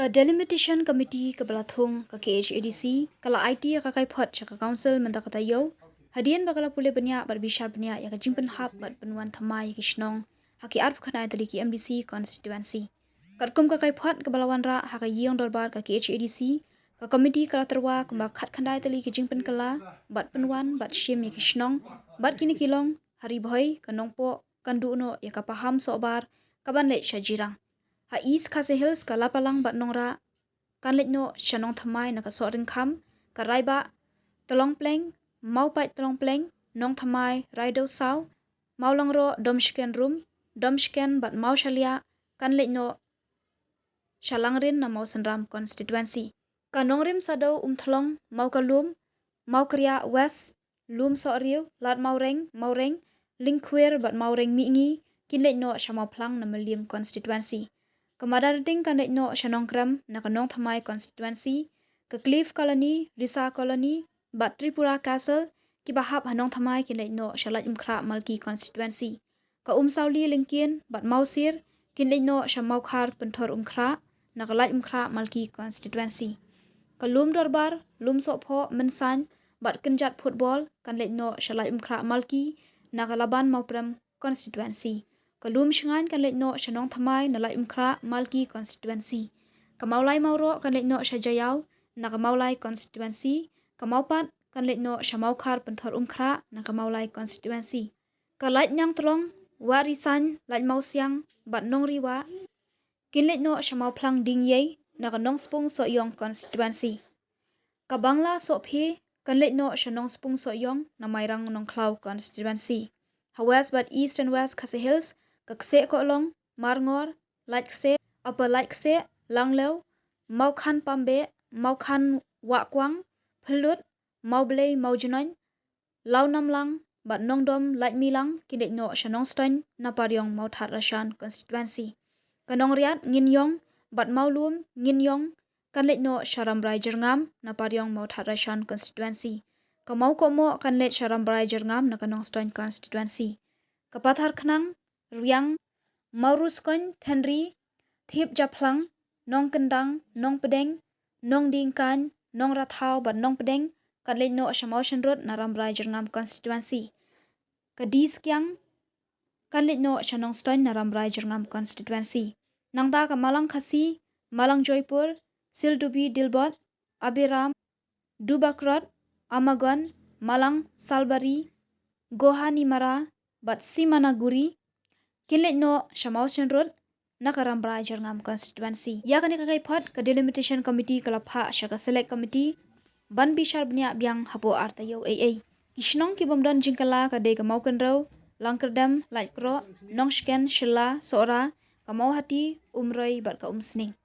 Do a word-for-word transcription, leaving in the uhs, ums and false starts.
Ka Delimitation Committee kaba la thung ka K H A D C ka la aiti ïa ka kaiphod sha ka Council mynta ka taïew, hadien ba ka la pule bniah bad bishar bniah ïa ka jingpynhap bad pynwan thymmai ïa ki shnong ha ki arphew khyndai tylli ki M D C constituency. Katkum ka kaiphod kaba la wanrah ha ka ïing dorbar ka K H A D C, ka committee ka la tyrwa kumba khatkhyndai tylli ki jingpynkylla bad pynwan bad shim ïa ki shnong bad kine ki long ha Ri Bhoi, ka Nongpoh, kan duh noh ïa ka Paham Sohbar kaban leit sha Jirang. Ha East Khasi Hills ka Lapalang bad Nongrah kan leit noh sha Nongthymmai na ka Sohryngkham, ka Raibah Tlong Pleng, Mawpait Tlong Pleng, Nongthymmai, Raidew Saw, Mawlangro, Domshken Rum, Domshken bad Mawshaliah kan leit noh sha Langrin na Mawsynram constituency. Ka Nongrim Sadew, Umthlong, Mawkalum, Mawkriah West, Lumsohriew, Ladmawreng, Mawreng, Lyngkhwir bad Mawreng Mihngi kin leit noh sha Mawphlang na Mylliem constituency. Ka Madarting kan leit noh sha Nongkrem na ka Nongthymmai constituency. Ka Cliff Colony, Risa Colony bad Tripura Castle kiba hap ha Nongthymmai kin leit noh sha Laitumkhrah Malki constituency. Ka Umsawli Lyngkien bad Mawsir kin leit noh sha Mawkhar Pynthorumkhrah na ka Laitumkhrah Malki constituency. Ka Lumdorbar, Lumsohphoh, Mynsain bad Kynjat Football kan leit noh sha Laitumkhrah Malki na ka Laban Mawprem constituency. Ka Lumshngaiñ kan leit noh sha Nongthymmai na Laitumkhrah Malki constituency. Ka Mawlai Mawroh kan leit noh sha Jaïaw na ka Mawlai constituency. Ka Mawpat kan leit noh sha Mawkhar Pynthorumkhrah na ka Mawlai constituency. Ka Laitniangtlong, Wahrisain, Laitmawsiang bad Nongriwah kin leit noh sha Mawphlang Diengiei na ka Nongspung Sohiong constituency. Ka Bangla Sohphe kan leit noh sha Nongspung Sohiong na Mairang Nongkhlaw constituency. Ha West bad East and West Khasi Hills ka Kseh Kohlong, Marngor, Laitksheh, Upper Laitksheh, Langlew, Mawkhan Pambeh, Mawkhan Wahkwang, Phyllut, Mawblei Mawjnong, Lawnamlang bad Nongdom Laitmilang kin leit noh sha Nongstoiñ na Pariong Mawthadraishan constituency. Ka Nongriat Nginïong bad Mawlum Nginïong kan leit noh sha Rambrai Jyrngam na Pariong Mawthadraishan constituency. Ka Mawkohmoh kan leit sha Rambrai Jyrngam na ka Nongstoiñ constituency. Ka Patharkhnang, Riang, Mawruskoiñ, Thenri, Thipjaphlang, Nongkyndang, Nongpdeng, Nongdiengkaiñ, Nongrathaw bad Nongpdeng kan leit noh sha Mawshynrut na Rambrai Jyrngam constituency. Ka Diskiang kan leit noh sha Nongstoiñ na Rambrai Jyrngam constituency. Nangta ka Malang Khasi, Malang Joypur, Sildubi Dilbot, Abiram, Dubakrot, Amagon, Malang, Salbari, Gohanimara bad Simanaguri kin leit noh sha Mawshynrut na ka Rambrai Jyrngam constituency. Ïa kane ka kaiphod ka Delimitation Committee ka la phah sha ka Select Committee ban bishar bniah biang hapoh ar taïew eiei. Ki shnong ki bym don jingkylla ka dei ka Mawkynrew, Langkyrdem, Laitkroh, Nongshken, Shella, Sohra, ka Mawhati, Umroi bad ka Umsning.